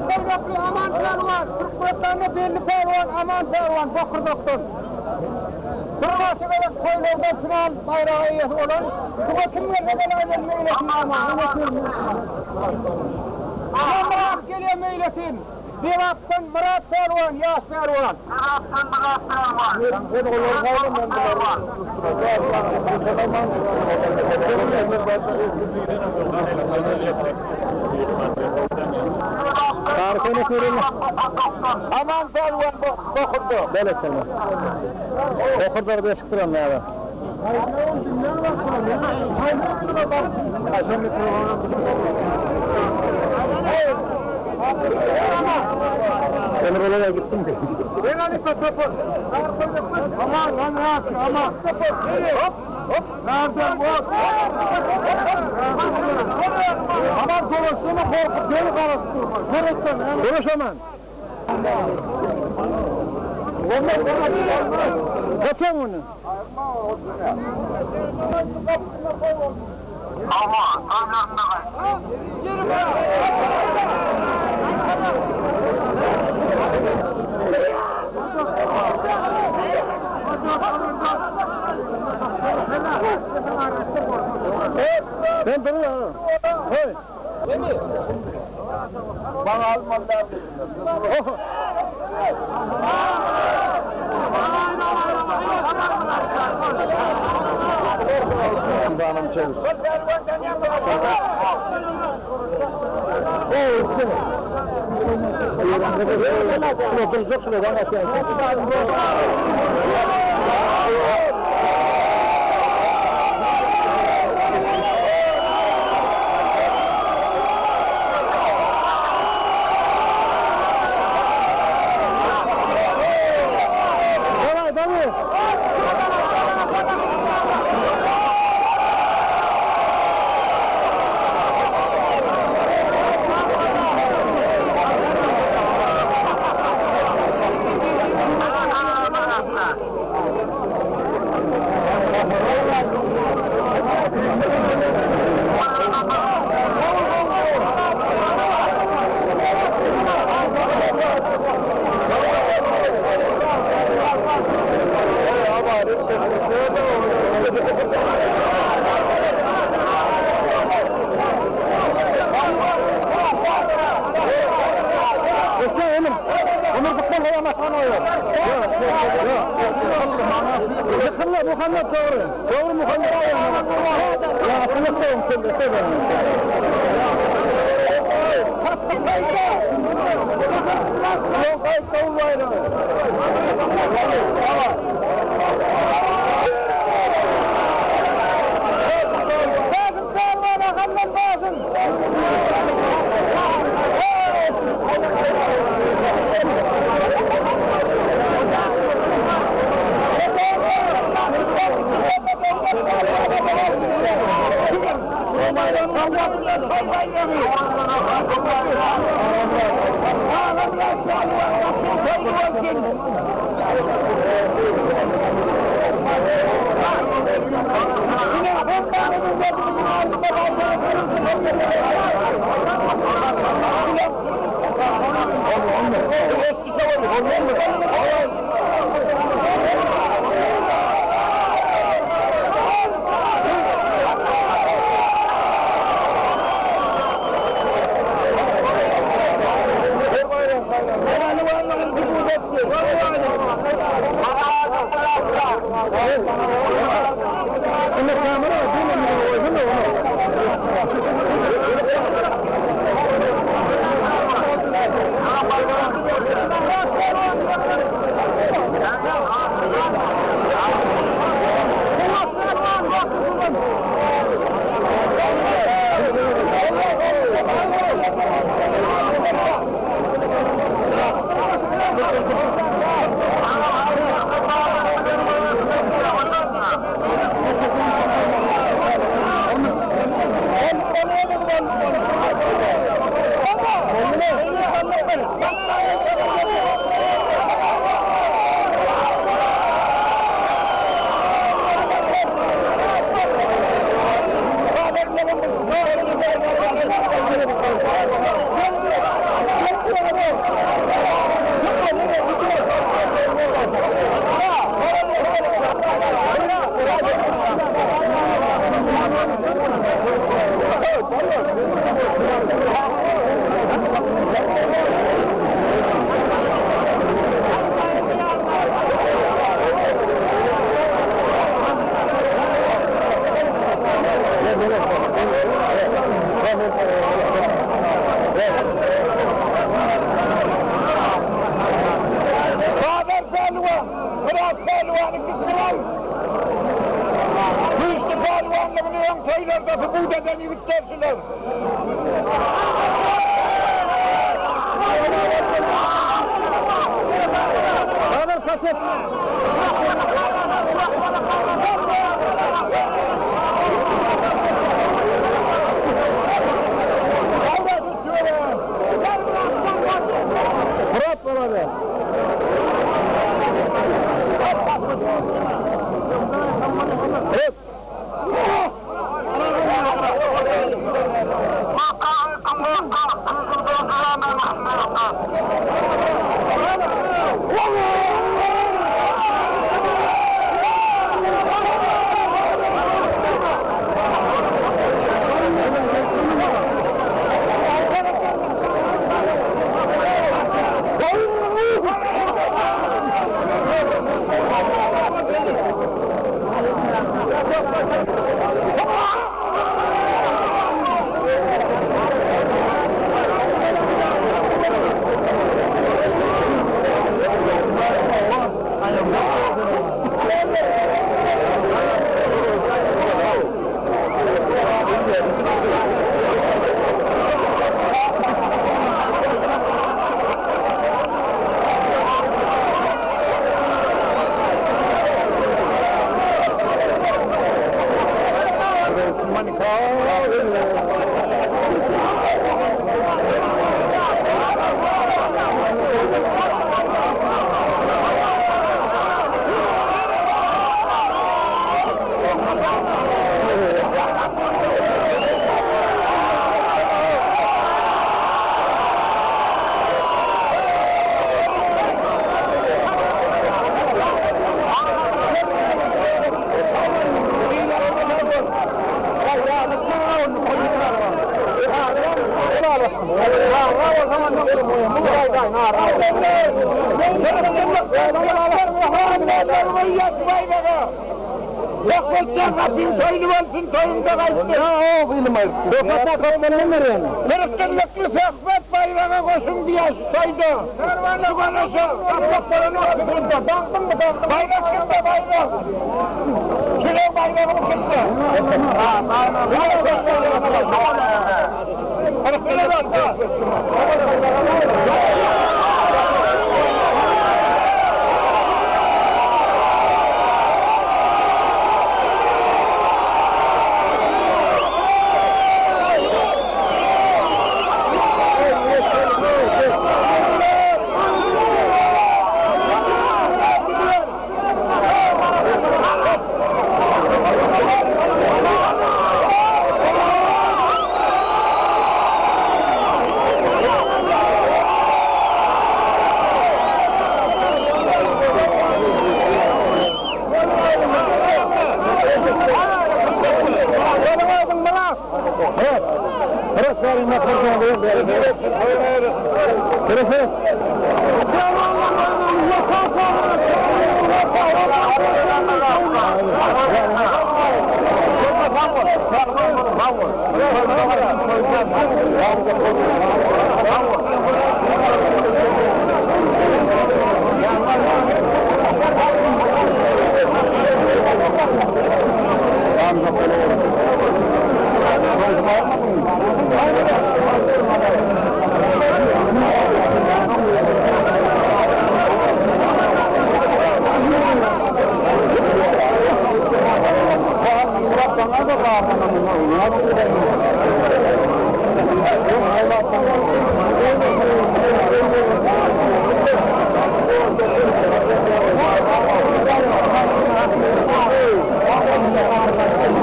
Köýnekli Aman pälwan, Türkmenistanda belli pälwan Aman pälwan Bokurdakdan. Birnäçe gezek toýlarda final baýraga eýesi bolan, şuňa kim gelse gelaýmeli meýletin Aman, Aman Myrat gelýär meýletin. Lebapdan Myrat pälwan, ýaş pälwan. Lebapdan Myrat pälwan. Myrat pälwan. Aman pälwan bokurda. Berekella. Bokurdagy deşik duran bäri. Ömür olara gitdim. Aman aman aman. Hop hop. Nereden hop. Aman dolaşsana korkup geri karası durma. Görüşsen. Görüş aman. Kaçan onu? Ben duruyorum. Hey. Bana almadılar. Oh. Banım çevir. Давай, давай. Geçsene oğlum. Ömür bıkma koyamazsan o yok. Yok, yok, yok. Yıkılma, Muhammed doğru. Doğru Muhammed. Ya aslında doğru. Basın pälwana hallan basın. Şimdi kamera değil mi? Değil mi? bolan ýigitler şular. Hazır paket. Murat bana be. Evet. Kırıkkınlıklı söhbet bayrağı koşun diye saydı. Bayrak kimde bayrak? Şuraya bayrağı kimde?